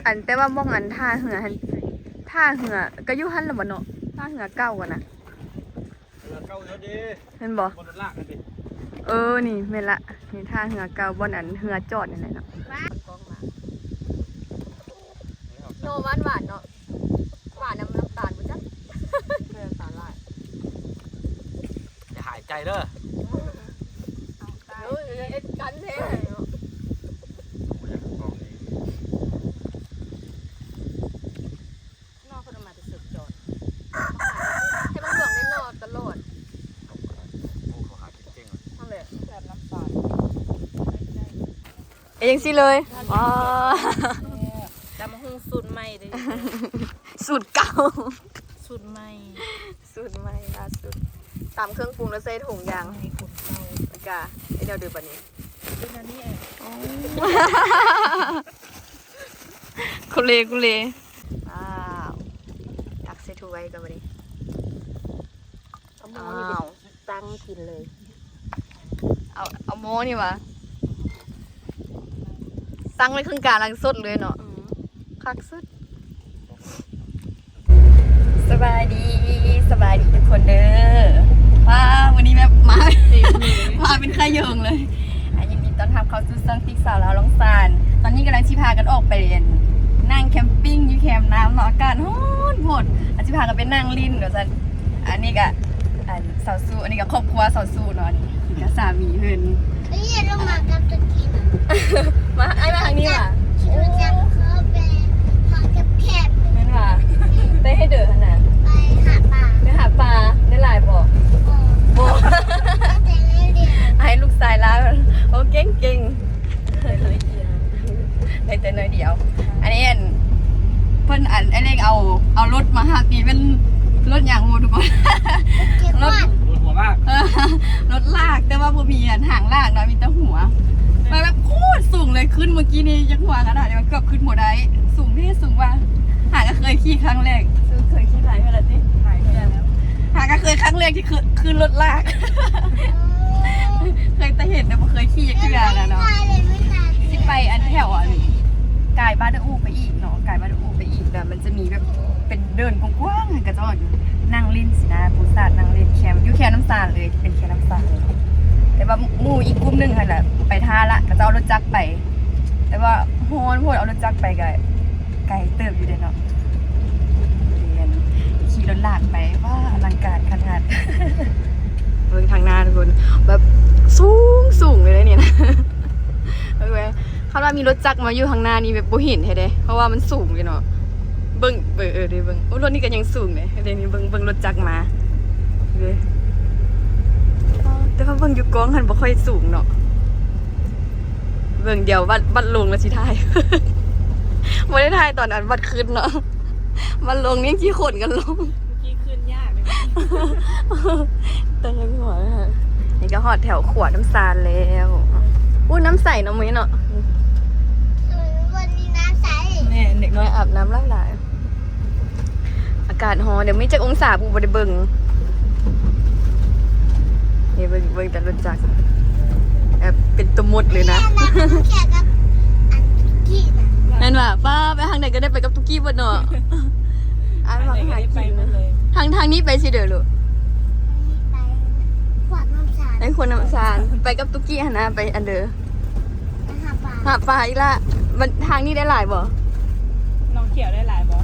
ອັນ ແຕ່ວ່າໝ່ອງອັນທ່າເຮືອຫັ້ນ ທ່າເຮືອກໍຢູ່ຫັ້ນລະບໍ່ເນາະ ທ່າເຮືອເກົ່າຫັ້ນນະ ເຮືອເກົ່າແລ້ວເດ້ ແມ່ນບໍ່? ບໍ່ລາກຫັ້ນເດ້ ເອີ ນີ້ແມ່ນລະ ນີ້ທ່າເຮືອເກົ່າ ບ່ອນອັນເຮືອຈອດນັ້ນແຫຼະເນາະ ໜໍ່ຫວານໆເນາະ ຫວານນຳນ້ຳຕານບໍ່ຈັກ ນ້ຳຕານຫຼາຍ ຢ່າຫາຍໃຈເດີ ເອີ ເຮັດກັນແທ້ ນອກເພິ່ນເອົາມາແຕ່ເສິກຈອນ ໃຫ້ມັນຫຼວງໄດ້ນອກຕະຫຼອດ ໂອ້ ເຂົາຫາກິນເກັ່ງ ຫັ້ນແຫຼະ ແບບນ້ຳຕານ ເຮັດຈັ່ງຊີ້ເລີຍ ອໍ ຕຳບັກຫຸ່ງສູດໃໝ່ເດ້ ສູດເກົ່າ ສູດໃໝ່ ສູດໃໝ່ລ່າສຸດ ຕຳເຄື່ອງປຸງແລ້ວໃສ່ຖົງຢາງ ໃໝ່ຄົນເກົ່າ ແລ້ວກະເຮັດແນວເດີບັດນີ້ ເປັນອັນນີ້ ໂອ້ ຄຸເລ ຄຸເລ ວ້າວ ຕັກໃສ່ຖ້ວຍກ່ອນບັດນີ້ ເອົາໝໍ້ນີ້ໄປ ອ້າວ ຕັ້ງກິນເລີຍ ເອົາ ເອົາໝໍ້ນີ້ຫວາ ຕັ້ງໄວ້ເຄິ່ງກາງ ຫຼັງສົດເລີຍເນາະ ອືມ ຄັກສຸດ ສະບາຍດີ ສະບາຍດີທຸກຄົນເດີ ວ້າ ມື້ນີ້ແບບມາ ມາເປັນຂະໂຍງເລີຍ ອ່າ ຍິນດີຕ້ອນຮັບເຂົ້າສູ່ຊ່ອງຕິກສາວລາວລ່ອງຊານ ຕອນນີ້ກຳລັງຊິພາກັນອອກໄປນັ່ງແຄມປິງຢູ່ແຄມນ້ຳເນາະ ອາກາດຮ້ອນໂພດ ອາດຊິພາກັນໄປນັ່ງຫຼິ້ນວ່າຊັ້ນ ອັນນີ້ກະ ອັນ ສາວສູ້ ອັນນີ້ກະຄອບຄົວສາວສູ້ເນາະ ອັນນີ້ກະສາມີເພິ່ນ ເອີຍ ລົງມາກັບຕະກີ້ນະ ມາ ອ້າຍມາທາງນີ້ຫວາ ຂີ່ລົດຈັກເຂົ້າໄປທາງແຄບໆ ແມ່ນຫວາ ໄປໃຫ້ເດີຫັ້ນນະ ໄປຫາປາ ໄປຫາປາ ໄດ້ຫຼາຍບໍ່? ບໍ່ ບໍ່ ໄດ້ແຕ່ໜ້ອຍດຽວ ໃຫ້ລູກຊາຍລາວ ໂອ້ ເກັ່ງໆ ໄດ້ແຕ່ໜ້ອຍດຽວ ອັນນີ້ ອັນ ເພິ່ນ ອັນ ອ້າຍເລັກເອົາ ເອົາລົດມາຮັບນີ້ແມ່ນລົດຫຍັງບໍ່ທຸກຄົນ? ລົດ ລົດຫົວລາກ ເອີ ລົດລາກ ແຕ່ວ່າບໍ່ມີອັນຫາງລາກເນາະ ມີແຕ່ຫົວ ໄປແບບໂຄດສູງເລີຍ ຂຶ້ນເມື່ອກີ້ນີ້ຍັງຫົວຂະໜາດນີ້ ເກືອບຂຶ້ນບໍ່ໄດ້ ສູງເດ້ ສູງວ່າ ຫາກໍເຄີຍຂີ່ຄັ້ງແລກ ເຄີຍຂີ່ຫຼາຍເທື່ອແລ້ວຕິ? ຫຼາຍເທື່ອແລ້ວ ຫາກໍເຄີຍຄັ້ງແລກທີ່ ຄື ຄືລົດລາກ ເຄີຍແຕ່ເຫັນ ແຕ່ບໍ່ເຄີຍຂີ່ຈັກເທື່ອນະເນາະ ຊິໄປອັນແຖວອັນ ກາຍບາດາອູໄປອີກເນາະ ກາຍບາດາອູໄປອີກ ແຕ່ມັນຈະມີແບບເປັນເດີ່ນກວ້າງໆ ໃຫ້ເຂົາເຈົ້ານັ່ງຫຼິ້ນຊີ້ນະ ປູສາດນັ່ງຫຼິ້ນ ແຄມ ຢູ່ແຄມນ້ຳຊານເລີຍ ເປັນແຄມນ້ຳຊານເລີຍ ແຕ່ວ່າໝູ່ອີກກຸ່ມໜຶ່ງຫັ້ນລະໄປຖ້າລະ ເຂົາເຈົ້າເອົາລົດຈັກໄປ ແຕ່ວ່າຮ້ອນໂພດ ເອົາລົດຈັກໄປກໍໄກເຕີບຢູ່ເດ້ເນາະ ຂີ່ລົດລາກໄປ ວ້າ ອະລັງການຂະໜາດ ເບິ່ງທາງໜ້າທຸກຄົນ ແບບສູງໆ ເລີຍນີ້ນະ ເບິ່ງ ຄັນວ່າມີລົດຈັກມາຢູ່ທາງໜ້ານີ້ແບບບໍ່ເຫັນແທ້ເດ້ ເພາະວ່າມັນສູງຢູ່ເນາະ ເບິ່ງ ເອີ ເອີ ເດ້ເບິ່ງ ໂອ້ ລົດນີ້ກໍຍັງສູງເດ້ ເດ້ນີ້ເບິ່ງ ເບິ່ງລົດຈັກມາເດ້ ແຕ່ວ່າເບິ່ງຢູ່ກ້ອງຫັ້ນບໍ່ຄ່ອຍສູງເນາະ ເບິ່ງ ດຽວບັດ ບັດລົງແລ້ວຊິຖ່າຍ ບໍ່ໄດ້ຖ່າຍຕອນອັນບັດຂຶ້ນເນາະ ບັດລົງນີ້ຊິຂົນກັນລົງ ຂີ່ຂຶ້ນຍາກເລີຍ ແຕ່ຍັງຫົວ ນີ້ກໍຮອດແຖວຂວດນ້ຳຊານແລ້ວ ອູ້ ນ້ຳໃສເນາະມື້ນີ້ເນາະ ເອີ ວັນນີ້ນ້ຳໃສ ແນ່ ເດັກນ້ອຍອາບນ້ຳຫຼາຍໆ ອາກາດຮ້ອນ ດຽວມີຈັກອົງສາ ປູ ບໍ່ໄດ້ເບິ່ງ ນີ້ເບິ່ງ ເບິ່ງແຕ່ລົດຈັກ ແບບເປັນຕົວມົດເລີຍນະ ແມ່ນນະ ເປັນຕົວແຂກກັບອັນຕຸກກີ້ນະ ແມ່ນວ່າ ປ້າ ໄປທາງໃດກໍໄດ້ໄປກັບຕຸກກີ້ເບິດເນາະ ອ້າຍວ່າຫາກິນ ທາງ ທາງນີ້ໄປຊິເດີລູກ ໄປຂວດນ້ຳຊານ ໄປຂວດນ້ຳຊານ ໄປກັບຕຸກກີ້ຫັ້ນນະ ໄປອັນເດີ ໄປຫາປາ ຫາປາອີກລະ ມັນ ທາງນີ້ໄດ້ຫຼາຍບໍ່? ນ້ອງຂຽວໄດ້ຫຼາຍບໍ່?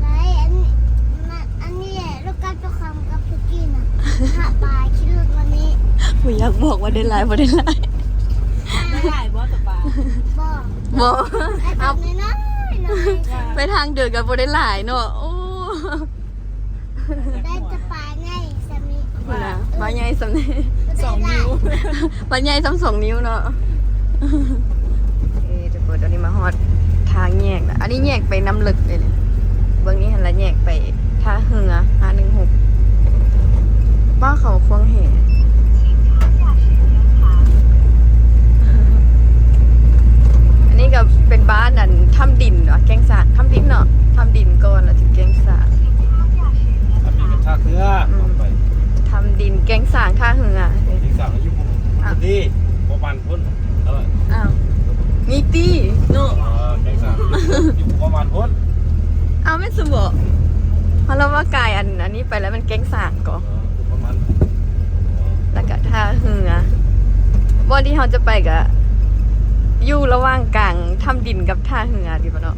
ໄດ້ ອັນນີ້ ມາ ອັນນີ້ແຫຼະ ລູກກັບເຈົ້າຄຳກັບສຸກີນະ ຫາປາຂີ່ລົດວັນນີ້ ບໍ່ຢາກບອກວ່າໄດ້ຫຼາຍບໍ່ໄດ້ຫຼາຍ ໄດ້ຫຼາຍບໍ່ຕະປາ? ບໍ່ ບໍ່ ໄດ້ແບບນ້ອຍໆ ໄປທາງເດີກໍບໍ່ໄດ້ຫຼາຍເນາະ ໂອ້ ໄດ້ແຕ່ປາໃຫຍ່ສ່ຳນີ້ ພຸ້ນນະ ປາໃຫຍ່ສ່ຳນີ້ ສອງນິ້ວ ປາໃຫຍ່ສ່ຳສອງນິ້ວເນາະ ເອີ ທຸກຄົນ ຕອນນີ້ມາຮອດທາງແຍກລະ ອັນນີ້ແຍກໄປນ້ຳເລິກເດ້ນີ້ ເບິ່ງນີ້ຫັ້ນລະ ແຍກໄປທ່າເຮືອ ຫ້າໜຶ່ງຫົກ ປ້າ ເຂົາຂວາງແຫ ອັນນີ້ກໍເປັນບ້ານອັນຖ້ຳດິນເນາະ ແກ້ງສານ ຖ້ຳດິນເນາະ ຖ້ຳດິນກ່ອນ ແລ້ວເຖິງແກ້ງສານ ຖ້ຳດິນກັບທ່າເຮືອ ອືມ ໄປ ຖ້ຳດິນ ແກ້ງສານ ທ່າເຮືອ ແກ້ງສານຢູ່ພຸ້ນ ອ່ະ ພຸ້ນຕິ ບໍ່ປານພຸ້ນ ເອີ ອ້າວ ມີຕິເນາະ ເອີ ແກ້ງສານ ກາຍອັນ ອັນນີ້ໄປແລ້ວແມ່ນແກ້ງສາງກໍ ເອີ ປະມານ ແລ້ວກະທ່າເຮືອ ບ່ອນທີ່ເຮົາຈະໄປກະຢູ່ລະຫວ່າງກາງຖ້ຳດິນກັບທ່າເຮືອ ດີບໍ່ເນາະ.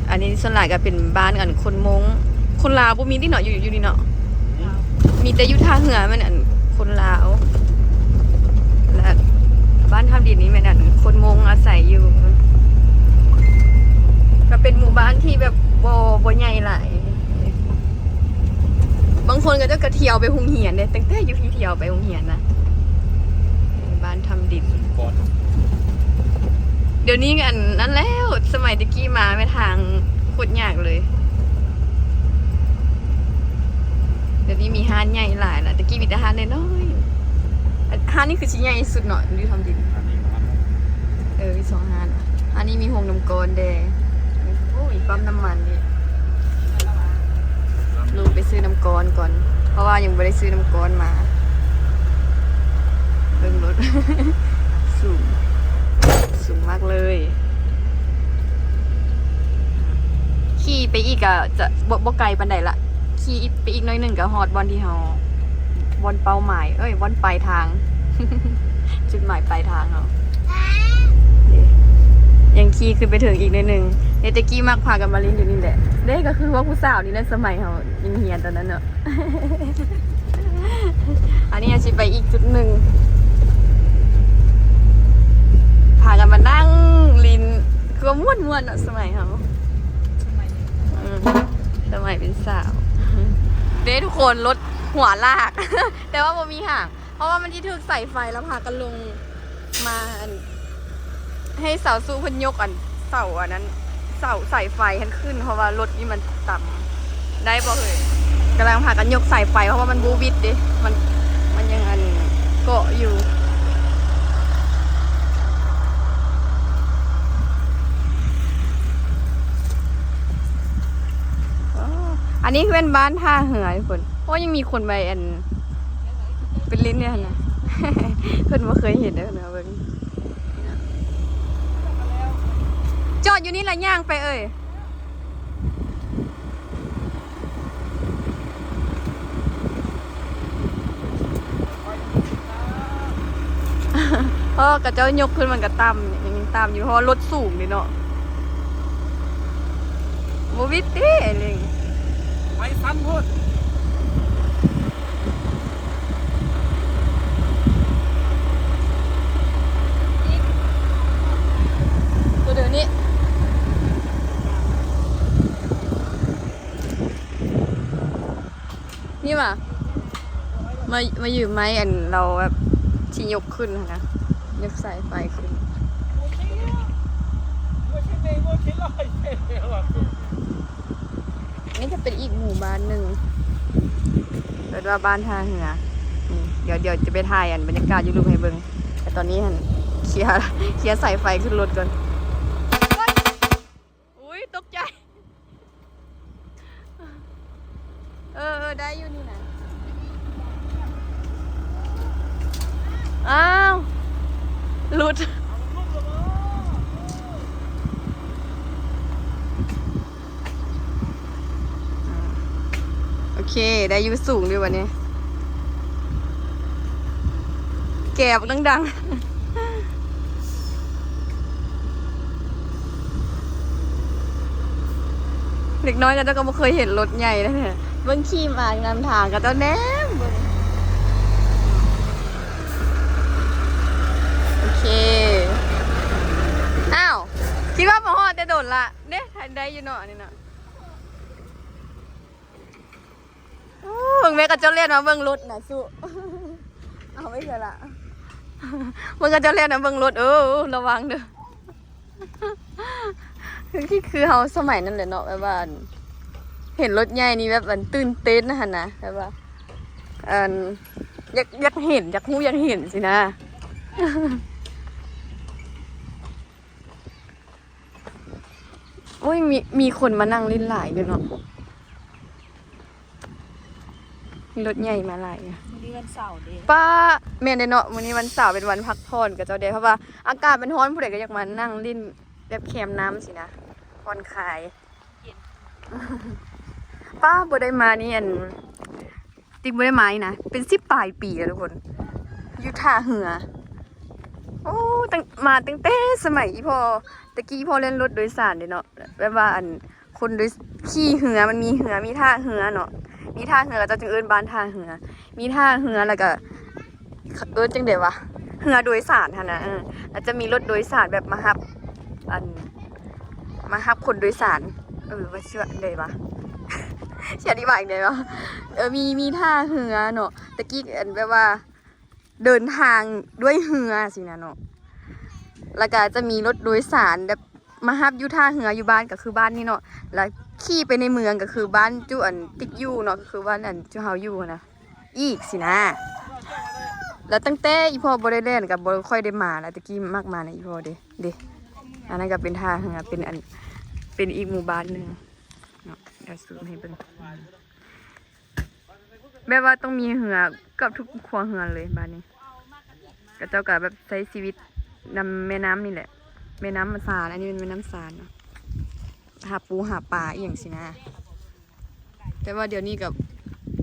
ອັນນີ້ສ່ວນຫຼາຍກະເປັນບ້ານອັນຄົນມົ້ງ ຄົນລາວບໍ່ມີຕິເນາະ ຢູ່ ຢູ່ນີ້ເນາະ. ມີແຕ່ຢູ່ທ່າເຮືອແມ່ນອັນຄົນລາວ ແລະ ບ້ານຖ້ຳດິນນີ້ແມ່ນອັນຄົນມົ້ງອາໄສຢູ່ ກໍເປັນໝູ່ບ້ານທີ່ແບບບໍ່ ບໍ່ໃຫຍ່ຫຼາຍ. ບາງຄົນເຂົາເຈົ້າກໍທ່ຽວໄປໂຮງຮຽນເດ້ ຕັ້ງແຕ່ຢູ່ພີ້ທ່ຽວໄປໂຮງຮຽນນະ ບ້ານຖ້ຳດິນ. ດຽວນີ້ອັນນັ້ນແລ້ວ ສະໄໝແຕ່ກີ້ມາແມ່ນທາງໂຄດຍາກເລີຍ. ດຽວນີ້ມີຮ້ານໃຫຍ່ຫຼາຍລະ ແຕ່ກີ້ມີແຕ່ຮ້ານນ້ອຍໆ. ອັນ ຮ້ານນີ້ຄືຊິໃຫຍ່ທີ່ສຸດເນາະ ຢູ່ຖ້ຳດິນ. ເອີ ມີສອງຮ້ານ ຮ້ານນີ້ມີໂຮງນ້ຳກ້ອນແດ່. ໂອ້ ມີປ້ຳນ້ຳມັນອີກ. ລົງໄປຊື້ນ້ຳກ້ອນກ່ອນ ເພາະວ່າຍັງບໍ່ໄດ້ຊື້ນ້ຳກ້ອນມາ. ເບິ່ງລົດ ສູງ ສູງມາກເລີຍ. ຂີ່ໄປອີກກະຈະ ບໍ່ ບໍ່ໄກປານໃດລະ ຂີ່ໄປອີກໜ້ອຍໜຶ່ງກະຮອດບ່ອນທີ່ເຮົາ ບ່ອນເປົ້າໝາຍ ເອີຍ ບ່ອນປາຍທາງ ຈຸດໝາຍປາຍທາງເຮົາ. ຍັງຂີ່ຂຶ້ນໄປເຖິງອີກໜ້ອຍໜຶ່ງ. ແຕ່ແຕ່ກີ້ມັກພາກັນມາຫຼິ້ນຢູ່ນີ້ແຫຼະເດ້ ກໍຄືພວກຜູ້ສາວນີ້ແຫຼະ ສະໄໝເຮົາຍັງຮຽນຕອນນັ້ນເນາະ. ອັນນີ້ເຮົາຊິໄປອີກຈຸດໜຶ່ງ ພາກັນມານັ່ງຫຼິ້ນ ຄືວ່າມ່ວນໆເນາະ ສະໄໝເຮົາ ອືມ ສະໄໝເປັນສາວ. ເດ້ທຸກຄົນ ລົດຫົວລາກ ແຕ່ວ່າບໍ່ມີຫາງ ເພາະວ່າມັນຊິຖືກສາຍໄຟ ແລ້ວພາກັນລົງມາ ອັນ ໃຫ້ສາວສຸເພິ່ນຍົກອັນເສົາອັນນັ້ນ ເສົາສາຍໄຟຫັ້ນຂຶ້ນ ເພາະວ່າລົດນີ້ມັນຕ່ຳ. ໄດ້ບໍ່ເຮີ້ຍ? ກຳລັງພາກັນຍົກສາຍໄຟ ເພາະວ່າມັນບໍ່ຫວິດເດ້ ມັນ ມັນຍັງອັນເກາະຢູ່. ອໍ ອັນນີ້ຄືແມ່ນບ້ານທ່າເຮືອທຸກຄົນ. ໂອ້ ຍັງມີຄົນໄປອັນ ໄປຫຼິ້ນຢູ່ຫັ້ນນະ ເພິ່ນບໍ່ເຄີຍເຫັນເດີ ເພິ່ນມາເບິ່ງ. ຈອດຢູ່ນີ້ລະ ຍ່າງໄປເອີຍ. ເພາະວ່າເຂົາເຈົ້າຍົກຂຶ້ນມັນກະຕ່ຳ ຍັງຕ່ຳຢູ່ ເພາະວ່າລົດສູງເດ້ເນາະ. ບໍ່ຫວິດເດ້ ໄອ້ເຫຼັ່ງ ໄປຊັ້ນໂພດ. ໂຕເດີນີ້ ນີ້ຫວາ ມາ ມາຢືມໄມ້ອັນລາວແບບທີ່ຍົກຂຶ້ນຫັ້ນນະ ຍົກສາຍໄຟຂຶ້ນ. ນີ້ຈະເປັນອີກໝູ່ບ້ານໜຶ່ງ ເອີ້ນວ່າບ້ານທ່າເຮືອ. ນີ້ ດຽວ ດຽວຈະໄປຖ່າຍອັນບັນຍາກາດຢູ່ລຸ່ມໃຫ້ເບິ່ງ ແຕ່ຕອນນີ້ຫັ້ນ ເຄຍ ເຄຍສາຍໄຟຂຶ້ນລົດກ່ອນ. ອຸ້ຍ ຕົກໃຈ. ເອີ ເອີ ໄດ້ຢູ່ນີ້ນະ. ອ້າວ ຫຼຸດ. ໂອເຄ ໄດ້ຢູ່ ສູງຢູ່ບັດນີ້ ແກບັກດັງໆ. ເດັກນ້ອຍເຂົາເຈົ້າກໍບໍ່ເຄີຍເຫັນລົດໃຫຍ່ເດ້. ເບິ່ງຂີ່ມານຳທາງ ເຂົາເຈົ້າແນມເບິ່ງ. ໂອເຄ ອ້າວ ຄິດວ່າມາຮອດແຕ່ດົນລະເດ້. ໄດ້ຢູ່ເນາະ ອັນນີ້ເນາະ. ໂອ້ ເບິ່ງແມ່ ເຂົາເຈົ້າແລ່ນມາເບິ່ງລົດນະ ສຸ ເອົາໄວ້ໃສລະ. ເບິ່ງເຂົາເຈົ້າແລ່ນມາເບິ່ງລົດ ເອີ ລະວັງເດີ. ຄື ຄື ຄືເຮົາສະໄໝນັ້ນແຫຼະເນາະ ແບບວ່າ ອັນ ເຫັນລົດໃຫຍ່ນີ້ແບບ ອັນ ຕື່ນເຕັ້ນຫັ້ນນະ ແບບວ່າ ອັນ ຢາກ ຢາກເຫັນ ຢາກຮູ້ ຢາກເຫັນຊີ້ນະ. ໂອ້ຍ ມີ ມີຄົນມານັ່ງຫຼິ້ນຫຼາຍຢູ່ເນາະ. ມີລົດໃຫຍ່ມາຫຼາຍ. ມື້ນີ້ວັນເສົາເດ້. ປ້າ ແມ່ນເດ້ເນາະ ມື້ນີ້ວັນເສົາເປັນວັນພັກຜ່ອນຂະເຈົ້າເດ້ ເພາະວ່າອາກາດມັນຮ້ອນ ຜູ້ໃດກໍຢາກມານັ່ງຫຼິ້ນແບບແຄມນ້ຳຊີ້ນະ ຜ່ອນຄາຍ. ເຢັນ ປ້า บ่ได้มานี่ อัน ติ๊กบ่ได้มานี่นะ เป็นสิบปลายปีแล้วทุกคน อยู่ท่าเฮือ โอ้ ตั้ง มาตั้งแต่สมัยอีพ่อ ตะกี้อีพ่อเล่นรถโดยสารเด้เนาะ แบบว่าอัน คนโดย ขี่เฮือ มันมีเฮือ มีท่าเฮือเนาะ มีท่าเฮือ เขาเจ้าจึงเอิ้นบ้านท่าเฮือ มีท่าเฮือ แล้วก็ เอิ้นจั่งใด๋วะ เฮือโดยสารหั้นนะ เออ แล้วจะมีรถโดยสารแบบมารับ อัน มารับคนโดยสาร เออ ว่าสิว่าจั่งใด๋วะ สิอธิบายจั่งใด๋วะ เออ มี มีท่าเฮือเนาะ ตะกี้ อัน แบบว่า เดินทางด้วยเฮือซี้นะเนาะ แล้วก็จะมีรถโดยสารแบบมารับอยู่ท่าเฮือ อยู่บ้านก็คือบ้านนี่เนาะ แล้วขี่ไปในเมืองก็คือบ้านจุอันติ๊กอยู่เนาะ ก็คือบ้านอันจุเฮาอยู่หั้นนะ อีกซี้นะ แล้วตั้งแต่อีพ่อบ่ได้แล่นก็บ่ค่อยได้มาแล้ว ตะกี้มักมานะอีพ่อเด้ เด้ อันนั้นก็เป็นท่าเฮือ เป็นอัน เป็นอีกหมู่บ้านหนึ่งเนาะ เดี๋ยวซูมให้เบิ่ง แบบว่าต้องมีเฮือเกือบทุกครัวเรือนเลยบ้านนี้ เขาเจ้าก็แบบใช้ชีวิตนำแม่น้ำนี่แหละ แม่น้ำซาน อันนี้เป็นแม่น้ำซานเนาะ หาปูหาปลาอีหยังซี้นะ แต่ว่าเดี๋ยวนี้ก็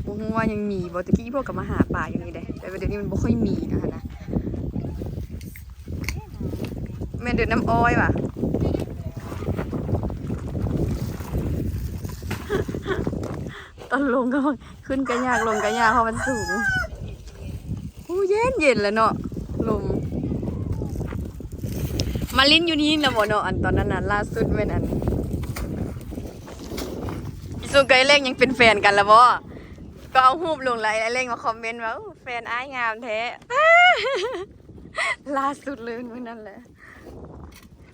บ่ฮู้ว่ายังมีบ่ ตะกี้พวกก็มาหาปลาอยู่นี่เด้ แต่ว่าเดี๋ยวนี้มันบ่ค่อยมีแล้วหั้นนะ แม่นเดินน้ำอ้อยว่ะ ตอนลงก็ขึ้นก็ยาก ลงก็ยาก เพราะมันสูง โอ้ เย็นๆ แล้วเนาะ ลม มาลิ้นอยู่นี่แล้วบ่เนาะ อันตอนนั้นน่ะ ล่าสุดแม่นอัน อีสุกับไอ้เล้งยังเป็นแฟนกันแล้วบ่ ก็เอารูปลงแล้ว ไอ้เล้งมาคอมเมนต์ว่า โอ้ แฟนอ้ายงามแท้ ล่าสุดเลยมื้อนั้นแหละ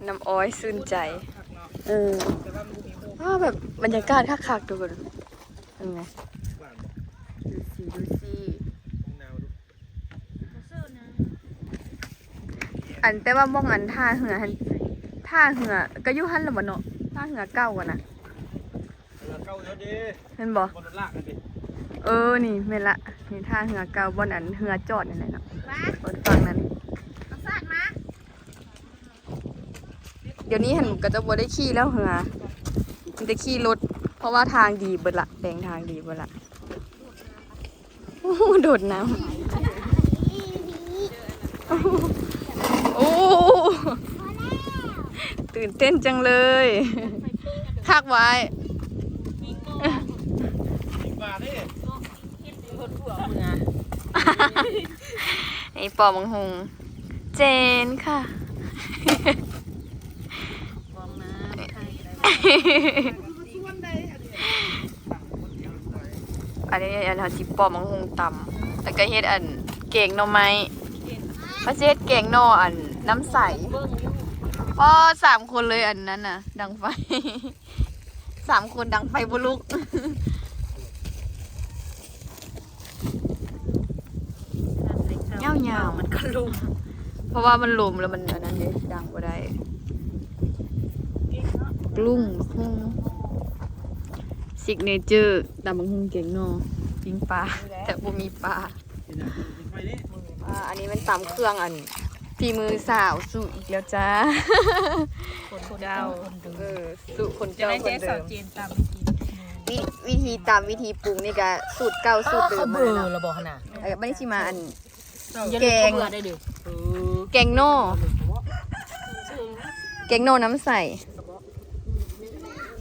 น้ำอ้อยชื่นใจ เออ อ้าว แบบบรรยากาศคักๆ ทุกคน เห็นไหม ดูสิ ดูสิ อัน แต่ว่าหม่องอันท่าเฮือหั้น ท่าเฮือก็อยู่หั้นล่ะบ่เนาะ ท่าเฮือเก่าอะนะ เฮือเก่าแล้วเด้ แม่นบ่ บ่โดนลากกันติ เออ นี่แม่นละ นี่ท่าเฮือเก่า บ่อนอันเฮือจอดนั่นแหละเนาะ บนฝั่งนั้น เอาสากมา เดี๋ยวนี้หั้นก็จะบ่ได้ขี่แล้วเฮือ มีแต่ขี่รถ เพราะว่าทางดีเบิดละ แปลงทางดีเบิดละ โอ้โห โดดน้ำ โอ้โห ตื่นเต้นจังเลย คักไว้ นี่ปอบังฮุง เจนค่ะ อันนี้ อันเฮาสิปอบังฮุงตำ แล้วก็เฮ็ดอันแกงหน่อไม้ ว่าสิเฮ็ดแกงหน่ออันน้ำใส ปอ สามคนเลยอันนั้นน่ะ ดังไฟ สามคนดังไฟบ่ลุก ยาวๆ มันก็ลุก เพราะว่ามันลมแล้วมันอันนั้นเด้ ดังบ่ได้ กลุ้ง บักฮุ่ง ซิกเนเจอร์ ตำบักฮุ่งแกงหน่อ ปิ้งปลา แต่บ่มีปลา อ่า อันนี้มันตำเครื่องอัน ฝีมือสาวสุอีกแล้วจ้า คนเก่า เออ สุคนเก่าคนเดิม วิ วิธีตำวิธีปรุงนี่ก็สูตรเก่าสูตรเดิม เอ้า เขาเบลอแล้วบ่หั่นน่ะ เอ้ย บ่ได้สิมาอัน แกง เออ แกงหน่อ แกงหน่อน้ำใส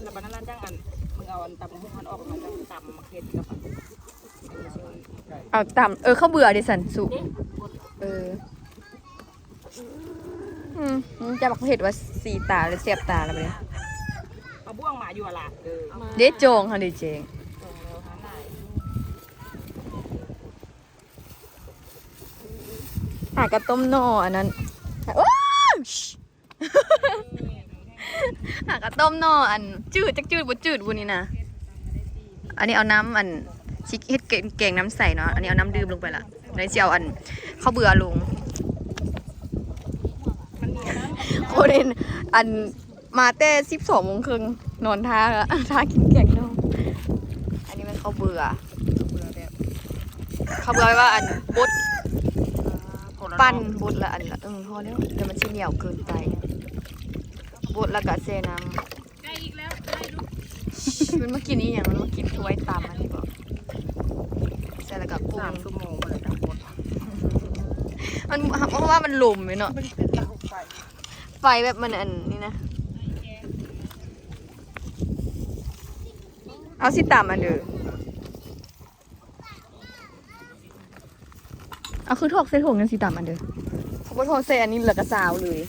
แล้วบัดนั้นล่ะจั่งอัน มึงเอาอันตำบักหุ่งมันออกมา จั่งตำมะเขือกับอัน เอาตำ เออ ข้าวเบื่อดิสันสุ เออ อืม มันจะบักเผ็ดว่าสีตาเลย แสบตาแล้วบัดนี้ เอาบ่วงมาอยู่อะล่ะ เออ เด้จองค่ะเด้เจง หากะต้มหน่ออันนั้น โอ๊ย หากะต้มหน่ออัน จืดจักจืดบ่จืดบุนี่นะ อันนี้เอาน้ำอัน สิเฮ็ดแกง แกงน้ำใสเนาะ อันนี้เอาน้ำดื่มลงไปละ แล้วสิเอาอัน ข้าวเบื่อลง คนเห็นอัน มาแต่สิบสองโมงครึ่ง นอนท่าละ ท่ากินแกงหน่อ อันนี้มันข้าวเบื่อ ข้าวเบื่อแบบ ข้าวเบื่อว่าอันบด ปั่นบดละอันละ เออ พอแล้ว เดี๋ยวมันสิเหนียวเกินไป บดแล้วก็แช่น้ำ ใกล้อีกแล้ว ใกล้ลูก ມັນມາກິນອີ່ຫຍັງ? ມັນມາກິນຖ້ວຍຕຳອັນນີ້ບໍ? ໃສ່ແລ້ວກໍປຸງ ສາມຊົ່ວໂມງແລ້ວນະຄົນ ມັນ ເພາະວ່າມັນລົມເລີຍເນາະ ມັນເປັນເຕົາໄຟ ໄຟແບບມັນອັນນີ້ນະ ເອົາຊິຕຳອັນເດີ ເອົາຄືຖອກໃສ່ຖົງຈັ່ງຊິຕຳອັນເດີ ເຂົາບໍ່ຖອກໃສ່ອັນນີ້ແລ້ວກໍຊາວເລີຍ.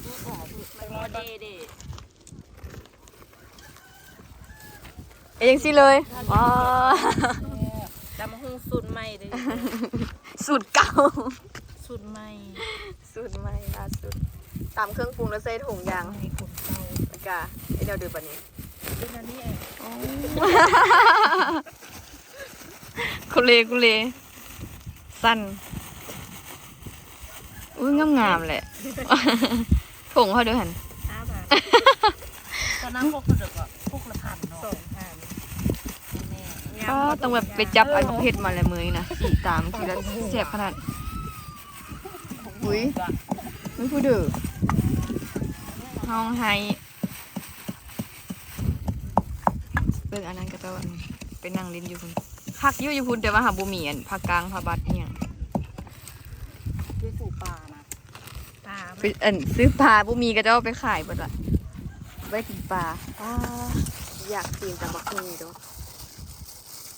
ເຮັດຈັ່ງຊີ້ເລີຍ ອໍ ຕຳບັກຫຸ່ງສູດໃໝ່ເດີ ສູດເກົ່າ ສູດໃໝ່ ສູດໃໝ່ລ່າສຸດ ຕຳເຄື່ອງປຸງແລ້ວໃສ່ຖົງຢາງ ໃສ່ຖົງເກົ່າ ກະເຮັດແນວເດີບັດນີ້ ເປັນແນວນີ້ເອງ ອໍ ຄຸເລ ຄຸເລ ສັ້ນ ອຸ້ຍ ງາມໆ ແຫຼະ ຖົງເຮົາເດີຫັ້ນ ຫ້າພັນ ຕອນນັ້ນພວກເຂົາເຈົ້າກໍພວກລະພັນເນາະ ສອງພັນ ແມ່ນ ອໍ ຕ້ອງແບບໄປຈັບອັນເຜັດມາແລ້ວມື້ນີ້ນະ ສີຕາມ ກິນແລ້ວແຊບຂະໜາດ ອຸ້ຍ ມີຜູ້ດື້ ຮ້ອງໄຫ້ ເບິ່ງອັນນັ້ນ ເຂົາເຈົ້າໄປນັ່ງຫຼິ້ນຢູ່ພຸ້ນ ຄັກຢູ່ ຢູ່ພຸ້ນ ແຕ່ວ່າຫາບໍ່ມີອັນຜ້າກ້າງຜ້າບັດອີ່ຫຍັງ ໄປຊື້ປານະ ປາ ໄປອັນຊື້ປາ ບໍ່ມີ ເຂົາເຈົ້າໄປຂາຍເບິດລະ ໄວ້ກິນປາ ອາ ຢາກກິນຕຳບັກຫຸ່ງຢູ່ດອກ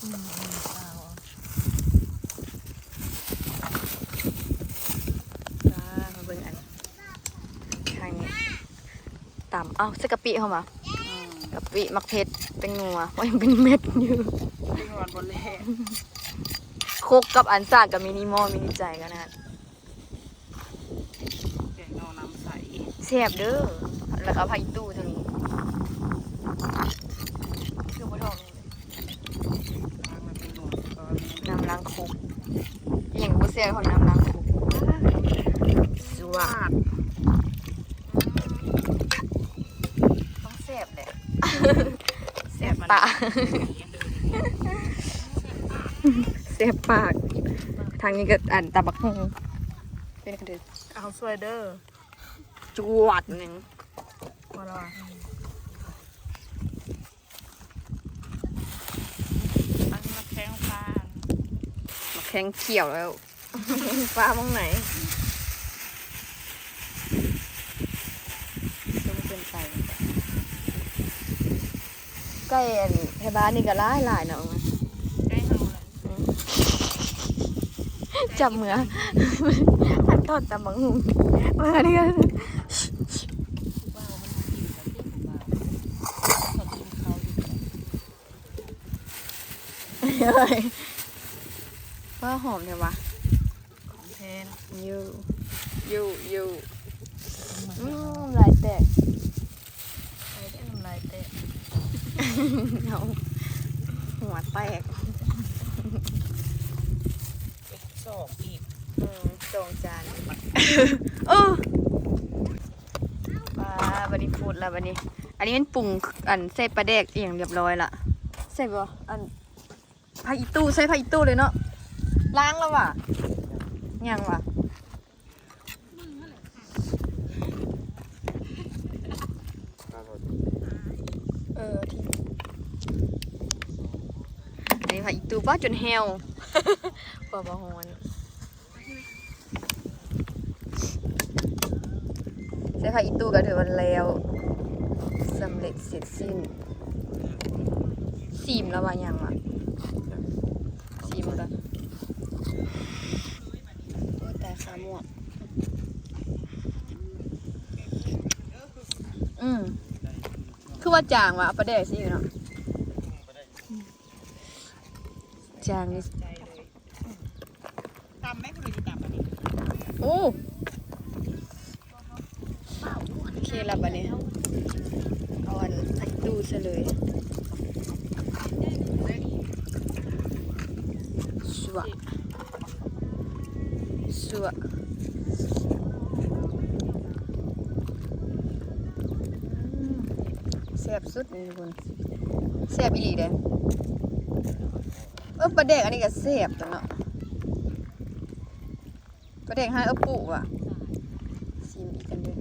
ອືມ ປາ ມາເບິ່ງອັນ ທາງນີ້ ຕຳ ເອົ້າ ໃສ່ກະປິເຮົາມາ ອືມ ກະປິ ໝາກເຜັດ ແປ້ງນົວ ໂອ້ຍ ຍັງເປັນເມັດຢູ່ ແປ້ງນົວບໍ່ແຫຼະ ຄົກກັບອັນສາກກະມິນິມໍ ມິນິໃຈຂະໜາດ ແກງໜໍ່ນ້ຳໃສ ແຊບເດີ ແລ້ວກໍເອົາຜັກອີ່ຕູ່ຕົວນີ້ ຄືບໍ່ຖອກ ນ້ຳລ້າງຄົກ ອີ່ຫຍັງບໍ່ແຊບເທົ່ານ້ຳລ້າງຄົກ ສວາດ ຕ້ອງແຊບແຫຼະ ແຊບປາກ ແຊບປາກ ທາງນີ້ກໍອັນຕຳບັກຫຸ່ງ ເປັນກະເດີ ເອົາຊ່ວຍເດີ ຈວດໜຶ່ງ ພໍແລ້ວ ອັນນີ້ໝາກແຂ້ງຟ້າ ໝາກແຂ້ງຂຽວແລ້ວ ຟ້າໝ່ອງໃດ ສູງເກີນໄປ ໄກ່ອັນໄທບ້ານນີ້ກໍຫຼາຍໆ ເນາະ ໄກ່ເຮົາ ອືມ ຈັບເມືອ ອັນທອດຕຳບັກຫຸ່ງ ເມືອນີ້ກໍ ເອີຍ ວ້າ ຫອມແທ້ວະ ຂອງແທ້ນະ ຢູ່ ຢູ່ ຢູ່ ອືມ ນ້ຳລາຍແຕກ ໃຜໄດ້ນ້ຳລາຍແຕກ ເອົາ ຫົວແຕກ ສອງອີກ ອືມ ສອງຈານ ເອີ ປາ ບັດນີ້ຟູດລະບັດນີ້ ອັນນີ້ແມ່ນປຸງ ອັນ ໃສ່ປາແດກອີ່ຫຍັງລຽບຮ້ອຍລະ ໃສ່ບໍ່ ອັນ ຜັກອີ່ຕູ່ ໃສ່ຜັກອີ່ຕູ່ເລີຍເນາະ ລ້າງແລ້ວຫວາ ຍັງຫວາ ເອີ ທີ່ ອັນນີ້ຜັກອີ່ຕູ່ ປ້າ ຈົນແຫ້ວ ເພາະວ່າຮ້ອນ ໃສ່ຜັກອີ່ຕູ່ກໍຖືວ່າແລ້ວ ສຳເລັດເສັດສິ້ນ ຊີມແລ້ວວ່າຍັງວະ ຊີມກ່ອນ ໂອ້ຍ ຕາຍຄາໝວກ ອືມ ຄືວ່າຈາງວະ ປາແດກຊິເນາະ ຈາງນີ້ ຕຳໄໝ ຜູ້ໃດຊິຕຳອັນນີ້ ໂອ້ ໂອເຄລະ ບາດນີ້ ເອົາອັນ ໃສ່ຕູ້ໃສ່ເລີຍ ສວະ ສວະ ແຊບສຸດນີ້ທຸກຄົນ ແຊບອີ່ຫຼີເດ້. ເອີ ປາແດກອັນນີ້ກໍແຊບຕົວເນາະ ປາແດກຮ້ານເອື້ອຍປຸຫວາ ຊີມອີກກັນເດີ້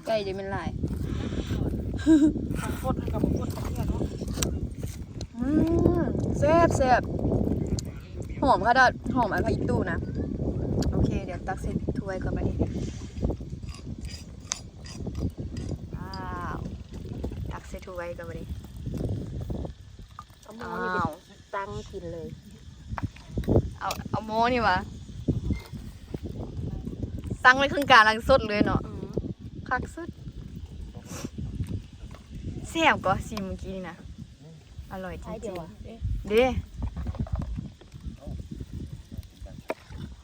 ໄກ່ເດແມ່ນຫຼາຍ ຂອງສົດມັນກໍບໍ່ສົດຈັກເທື່ອເນາະ. ອືມ ແຊບໆ ຫອມຂະດາດ ຫອມອັນຜັກອີ່ຕູ່ນະ. ໂອເຄ ດຽວຕັກໃສ່ຖ້ວຍກ່ອນບາດນີ້. ວ້າວ ຕັກໃສ່ຖ້ວຍກ່ອນບາດນີ້. ເອົາໝໍ້ນີ້ໄປ ອ້າວ ຕັ້ງກິນເລີຍ. ເອົາ ເອົາໝໍ້ນີ້ຫວາ ຕັ້ງໄວ້ເຄິ່ງກາງ ແລ້ວສົດເລີຍເນາະ. ອືມ ຄັກສຸດ. ແຊບກວ່າຊີມມື້ກີ້ນີ້ນະ. ອະລ່ອຍຈິງໆ ເດ້.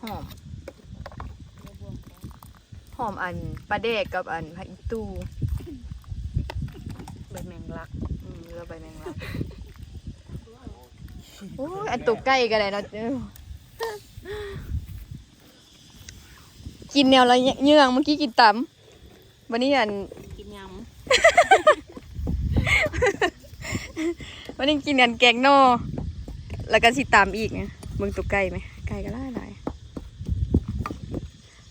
ຫອມ ຫອມອັນປາແດກກັບອັນຜັກອີ່ຕູ່ ໃບແມງລັກ. ອືມ ຫຼືວ່າໃບແມງລັກ. ໂອ້ຍ ອັນໂຕໄກ່ກໍໄດ້ເນາະ. ເອີ ກິນແນວລະເຍືອງ ເມື່ອກີ້ກິນຕຳ ບັດນີ້ອັນ ກິນຍຳ ບັດນີ້ກິນອັນແກງໜໍ່ ແລ້ວກໍຊິຕຳອີກ. ເບິ່ງໂຕໄກ່ແມະ ໄກ່ກໍຫຼາຍໆ.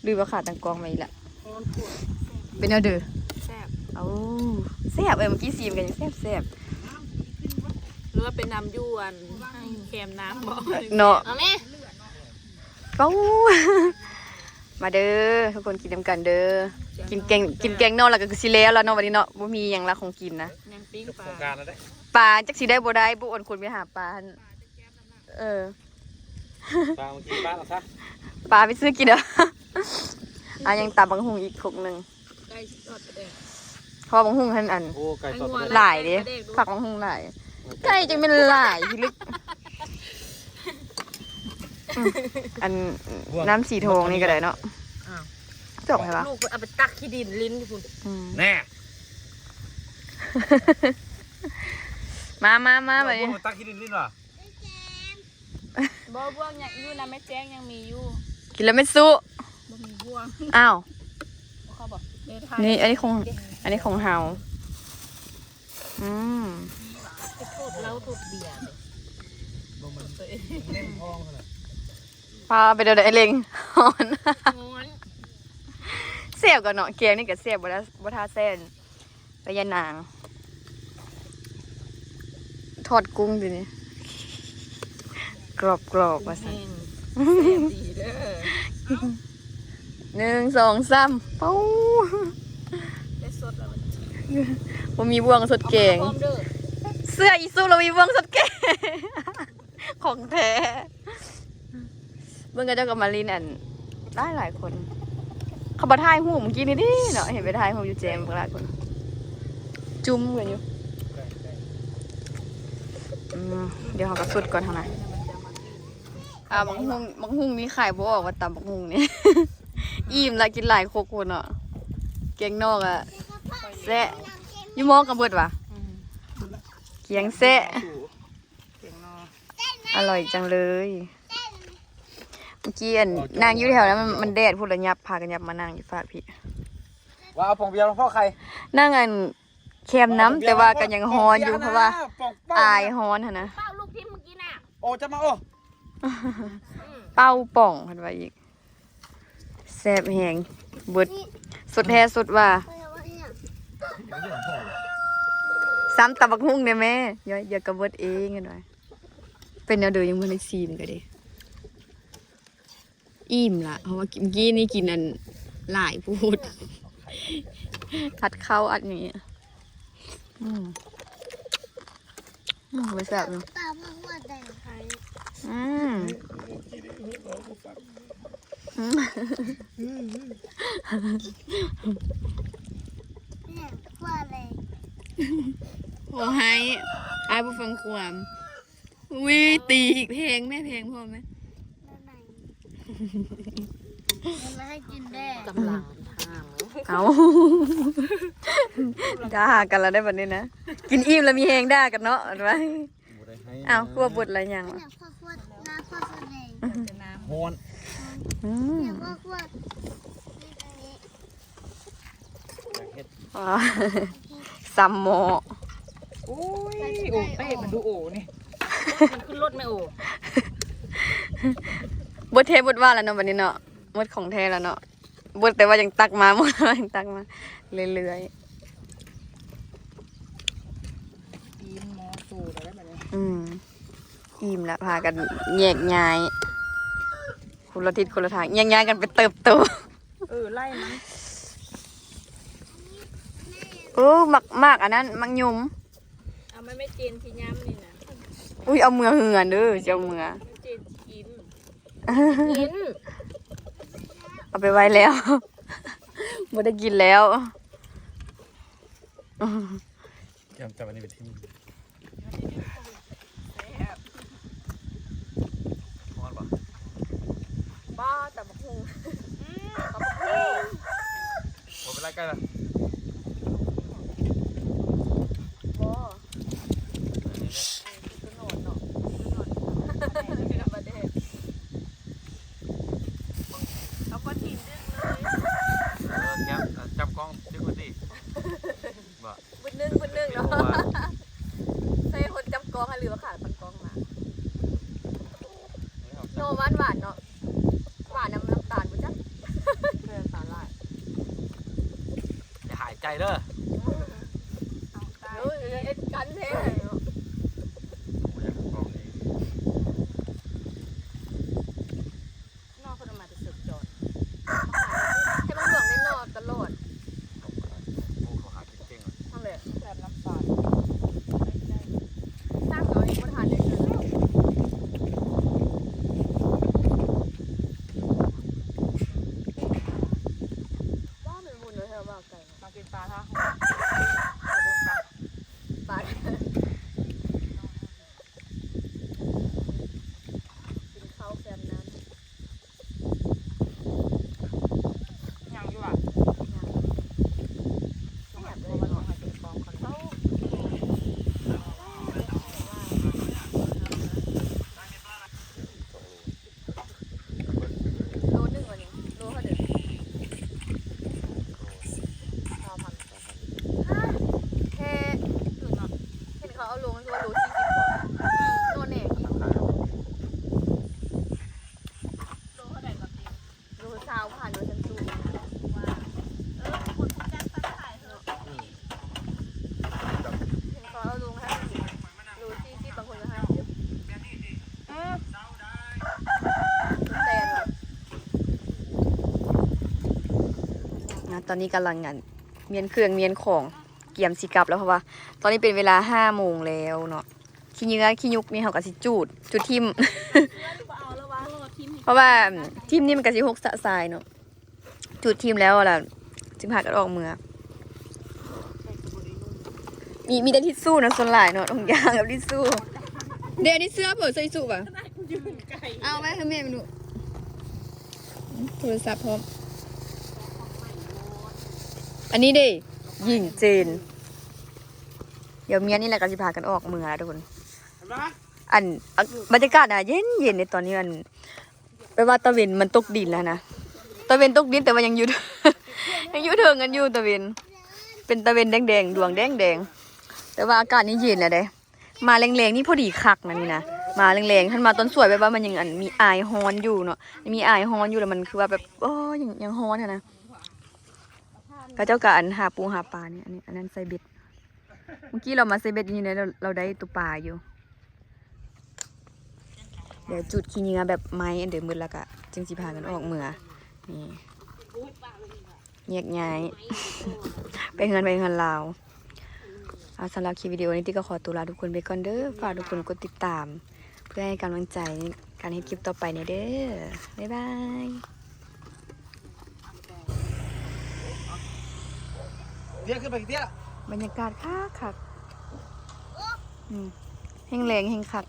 ຫຼືວ່າຂາຕັ້ງກ້ອງໄວ້ອີກລະ. ເປັນແນວໃດ? ແຊບ. ໂອ້ ແຊບ. ເອີ ເມື່ອກີ້ຊີມກັນຍັງແຊບໆ. ຫຼືວ່າໄປນຳຢູ່ອັນແຄມນ້ຳບໍ? ເນາະ ເອົາແມະ. ເອົ້າ ມາເດີທຸກຄົນ ກິນນຳກັນເດີ. ກິນແກງ ກິນແກງໜໍ່ແລ້ວກໍຄືຊິແລ້ວລະເນາະ ບັດນີ້ເນາະ. ບໍ່ມີຫຍັງລະຂອງກິນນະ. ຍັງປີ້ງປາ ປາຈັກຊິໄດ້ບໍ່ໄດ້ ບໍ່ອວນຄົນໄປຫາປາຫັ້ນ. ເອີ ປາມາກິນປາເອົາຊະ ປາໄປຊື້ກິນເດີ. ອ່ະ ຍັງຕຳບັກຫຸ່ງອີກຄົກໜຶ່ງ. ໄກ່ຊິທອດປາແດກ ເພາະບັກຫຸ່ງຫັ້ນອັນ ໂອ້ ໄກ່ທອດປາແດກ ຫຼາຍເດ້. ໄກ່ປາແດກດູ ຜັກບັກຫຸ່ງຫຼາຍ ໄກ່ຈັ່ງແມ່ນຫຼາຍພິລຶກ. ອືມ ອັນ ບ່ວງ ນ້ຳສີທອງນີ້ກໍໄດ້ເນາະ. ອ້າວ ຈອກໃຫ້ວ່າ ລູກເພິ່ນເອົາໄປຕັກຂີ້ດິນຫຼິ້ນຢູ່ພຸ້ນ. ອືມ ແນ່ ມາ ມາ ມາ ມາ ບາດນີ້ ບ່ວງໄປຕັກຂີ້ດິນຫຼິ້ນຫວາ? ບໍ່ ບ່ວງຍັງຢູ່ນຳແມ່ແຈ້ງ ຍັງມີຢູ່. ກິນແລ້ວແມ່ນສຸ ບໍ່ມີບ່ວງ. ອ້າວ ບໍ່ເຂົ້າບໍ່? ນີ້ ອັນນີ້ຂອງ ອັນນີ້ຂອງເຮົາ. ອືມ ໄປໂທດເຫຼົ້າໂທດເບຍເດ້. ພາໄປເດີໄດເລັງ ຮ້ອນ ຮ້ອນ. ແຊບກວ່າເນາະ ແກງນີ້ກໍແຊບ ບໍ່ ບໍ່ທ່າແຊນ ໄປຍານາງ ທອດກຸ້ງຢູ່ນີ້ ກອບໆ ວ່າຊັ້ນ. ແຊບດີເດີ. ໜຶ່ງ ສອງ ສາມ ເປົາ. ໄດ້ສົດແລ້ວ ບໍ່ມີບ່ວງສົດແກງ. ເອົາມາພ້ອມເດີ ເສື້ອອີສຸລະມີບ່ວງສົດແກງ. ຂອງແທ້. ເບິ່ງເຂົາເຈົ້າກໍມາຫຼິ້ນອັນຫຼາຍໆຄົນ. ເຂົາມາຖ່າຍຮູບມື້ກີ້ນີ້ເດ້ເນາະ ເຫັນໄປຖ່າຍຮູບຢູ່ແຈມບັກຫຼາຍຄົນ ຈຸ້ມກັນຢູ່. ອືມ ດຽວເຮົາກໍສຸດກ່ອນຫັ້ນນະ. ອ່າ ບັກຫຸ່ງ ບັກຫຸ່ງນີ້ຂາຍບໍ່ອອກວ່າຕຳບັກຫຸ່ງນີ້. ອີ່ມລະ ກິນຫຼາຍຄົກພຸ້ນເນາະ. ແກງໜໍ່ກະແຊະ ຢູ່ໝໍ້ກະເບິດຫວາ. ອືມ ກຽງແຊະ. ອະລ່ອຍຈັງເລີຍ. ເມື່ອກີ້ອັນ ເອົາ ນັ່ງຢູ່ແຖວນັ້ນ ມັນ ມັນແດດພຸ້ນລະ ຫຍັບ ພາກັນຫຍັບມານັ່ງຢູ່ຟາກພີ້. ວ່າເອົາຜົງເບຍລົງເພາະໄຂ່ ນັ່ງອັນແຄມນ້ຳ ແຕ່ວ່າກໍຍັງຮ້ອນຢູ່ ເພາະວ່າອາຍຮ້ອນຫັ້ນນະ. ເປົ່າລູກທີມເມື່ອກີ້ນະ ໂອ້ ຈະມາ ໂອ້ ເປົ່າປ່ອງ ເພິ່ນວ່າອີກ. ແຊບແຮງ ເບິດ ສຸດແທ້ສຸດວ່າ. ຊ້ຳຕຳບັກຫຸ່ງແດ່ແມ່ ດຽວກໍເບິດເອງ ເພິ່ນວ່າ. ເປັນແນວໃດ ຍັງບໍ່ໄດ້ຊີມກໍເດ້. ອີ່ມລະ ເພາະວ່າກິນ ກີ້ນີ້ກິນອັນຫຼາຍໂພດ ອັດເຂົ້າອັດນີ້. ອືມ ອືມ ບໍ່ແຊບເນາະ. ຕຳໝາກຫົວແດງໄທ ອືມ ອືມ ແມ່ນ ຫົວແດງ ບໍ່ໃຫ້ ອ້າຍບໍ່ຟັງຄວາມ. ອຸ້ຍ ຕີອີກ ແພງແມ່ ແພງພ້ອມແມ່. ມັນໃຫ້ກິນແດ່ ກຳລັງທາງ. ເອົາ ດ່າກັນລະໄດ໋ບັດນີ້ນະ. ກິນອີ່ມລະມີແຮງດ່າກັນເນາະ ວ່າ. ບໍ່ໄດ້ໃຫ້ ອ້າວ ຄວບບົດລະຫຍັງວະ? ເນຍ ຄວບ ຄວບ ນ້ຳ ຄວບ ຄວບ ແດງ ຮ້ອນ. ອືມ ເນຍ ຄວບ ຄວບ ນີ້ ອັນນີ້ ຢາກເຮັດ ອໍ ຊ້ຳໝໍ້. ໂອ້ຍ ໂອເຕ້ ມັນດູໂອນີ້ ມັນຂຶ້ນລົດແມ່ໂອ. ເບິດແທ້ເບິດວ່າລະເນາະ ບັດນີ້ເນາະ. ໝົດຂອງແທ້ລະເນາະ. ເບິດ ແຕ່ວ່າຍັງຕັກມາ ໝົດ ຍັງຕັກມາເລື້ອຍໆ. ອືມ ອືມ. ອີ່ມລະ ພາກັນແຍກຍ້າຍ ຄົນລະທິດຄົນລະທາງ ແຍກຍ້າຍກັນໄປເຕີບໂຕ. ເອີ ໄລ່ມັນ. ໂອ້ ໝາກ ໝາກອັນນັ້ນ ໝາກຫຍຸມ. ເອົາມາແມ່ເຈນຊິຍຳນີ້ນະ. ອຸ້ຍ ເອົາເມືອເຮືອນເດີ ຊິເອົາເມືອ. ແມ່ເຈນຊິກິນ ກິນ. ເອົາໄປໄວ້ແລ້ວ ບໍ່ໄດ້ກິນແລ້ວ. ແກ້ມ ຈັບອັນນີ້ໄປຖິ້ມ. ແຊບ. ຮ້ອນບໍ່? ບໍ່ ຕຳບັກຫຸ່ງ. ອືມ ຕຳບັກຫຸ່ງ. ບໍ່ເປັນໄລ ໃກ້ລະ. ບໍ່ ຄືນອນເນາະ ຄືນອນ. ເອົາກ້ອນຫີນດຶງເລີຍ. ເອີ ແກ້ມ ຈັບກ້ອງດຶງໄວ້ຕິ. ບໍ່ ບຶດໜຶ່ງ ບຶດໜຶ່ງເນາະ. ໃສ່ຄົນຈັບກ້ອງ ຫຼືວ່າຂາຕັ້ງກ້ອງມາ. ໂນ ຫວານໆເນາະ ຫວານນຳນ້ຳຕານບໍ່ຈັກ. ໃສ່ນ້ຳຕານຫຼາຍ. ຢ່າຫາຍໃຈເດີ. ໂອ້ຍ ເຮັດກັນແທ້ເນາະ. ບໍ່ຢາກກ້ອງນີ້. ນ້ອງເພິ່ນເອົາມາແຕ່ເສິກຈອນ ໃຫ້ມັນຫຼວງໄດ້ນອກຕະຫຼອດ. ໂອ້ ເຂົາຫາກິນເກັ່ງ. ນັ້ນແຫຼະ ແບບນ້ຳຕານ ສ້າງເອົາເອງບໍ່ທັນໄດ້ເທື່ອແລ້ວ. ວ້າວ ແມ່ນບຸນເດີ ແຖວບ່າວໄກ່ ມາກິນປາທາຫົວ ປາ ກິນເຂົ້າແຄມນ້ຳ. ຍັງຢູ່ຫວາ? ຍັງ. ແຊບເລີຍເນາະ. ໂລໜຶ່ງອັນນີ້ ໂລເທົ່າໃດ? ຊາວພັນ. ແທ້ ເຫັນເຂົາເອົາລົງ ຄືວ່າໂລສີ່ສິບບໍ່? ໂລແໜງອີກ. ໂລເທົ່າໃດກໍຕິ? ໂລຊາວພັນວ່າຊັ້ນສູງ. ເອີ ຄົນຮູ້ຈັກຕັດຂາຍເນາະ. ເຫັນເຂົາເອົາລົງໃຫ້ໂລສີ່ສິບ ບາງຄົນກໍຫ້າສິບ. ອື ແພງວ່າ. ອ່າ ຕອນນີ້ກຳລັງ ອັນ ມ້ຽນເຄື່ອງມ້ຽນຂອງ ກຽມຊິກັບແລ້ວ ເພາະວ່າຕອນນີ້ເປັນເວລາຫ້າໂມງແລ້ວເນາະ. ຂີ້ເຫຍື້ອຂີ້ຍຸກນີ້ເຮົາກໍຊິຈູດ ຈູດຖິ້ມ ເພາະວ່າຖິ້ມນີ້ມັນກໍຊິຫົກຊະຊາຍເນາະ. ຈູດຖິ້ມແລ້ວລະ ຈຶ່ງພາກັນອອກເມືອ. ມີ ມີແຕ່ທິດຊູ້ເນາະ ສ່ວນຫຼາຍເນາະ ຖົງຢາງກັບທິດຊູ້. ເດ ອັນນີ້ເສື້ອເພິ່ນ ເສື້ອອີສຸຫວາ? ເອົາໄວ້ໃຫ້ແມ່ເບິ່ງດູ. ໂທລະສັບພ້ອມ. ອັນນີ້ເດ ຍິງເຈນ. ດຽວມ້ຽນນີ້ແຫຼະກໍຊິພາກັນອອກເມືອທຸກຄົນ. ອັນ ບັນຍາກາດນະ ເຢັນໆເດ ຕອນນີ້ ອັນ ແບບວ່າຕາເວັນມັນຕົກດິນແລ້ວນະ. ຕາເວັນຕົກດິນ ແຕ່ວ່າຍັງຢູ່ ຍັງຢູ່ເທິງກັນຢູ່ ຕາເວັນ ເປັນຕາເວັນແດງໆ ດວງແດງໆ. ແຕ່ວ່າອາກາດນີ້ເຢັນແລ້ວເດ້. ມາແລງໆນີ້ພໍດີຄັກນະນີ້ນະ. ມາແລງໆ ຄັນມາຕອນສວຍ ແບບວ່າມັນຍັງ ອັນ ມີອາຍຮ້ອນຢູ່ເນາະ. ມີອາຍຮ້ອນຢູ່ ແລ້ວມັນຄືວ່າແບບ ໂອ້ຍ ຍັງ ຍັງຮ້ອນຫັ້ນນະ. ເຂົາເຈົ້າກໍ ອັນ ຫາປູຫາປານີ້. ອັນນີ້ ອັນນັ້ນໃສ່ເບັດ. ເມື່ອກີ້ລາວມາໃສ່ເບັດຢູ່ນີ້ ລາວ ລາວໄດ້ໂຕປາຢູ່. ດຽວຈູດຂີ້ເຫຍື້ອແບບໄມ້ອັນເດີໝົດ ແລ້ວກະຈຶ່ງຊິພາກັນອອກເມືອ. ນີ້ ແຍກຍ້າຍ ໄປເຮືອນ ໄປເຮືອນລາວ. ເອົາ ສຳລັບຄລິບວິດີໂອນີ້ ຕິກກໍຂໍຕົວລາທຸກຄົນໄປກ່ອນເດີ. ຝາກທຸກຄົນກົດຕິດຕາມ ເພື່ອໃຫ້ກຳລັງໃຈໃນການເຮັດຄລິບຕໍ່ໄປແດ່ເດີ. ບາຍບາຍ. ເດຍ ຂຶ້ນໄປເດຍ. ບັນຍາກາດຄັກໆ. ອືມ ແຮງແລງແຮງຄັກ.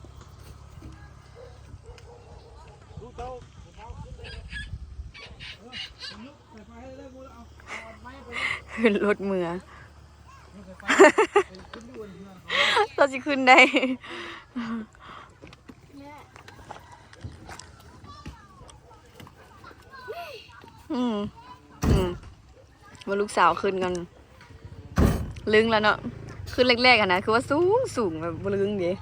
ຂຶ້ນລົດເມືອ. ເຮົາຊິຂຶ້ນໄດ້. ອືມ ອືມ ວ່າລູກສາວຂຶ້ນກັນ ລຶ້ງແລ້ວເນາະ. ຂຶ້ນແລກໆຫັ້ນນະ ຄືວ່າສູງໆ ແບບບໍ່ລຶ້ງເດ້.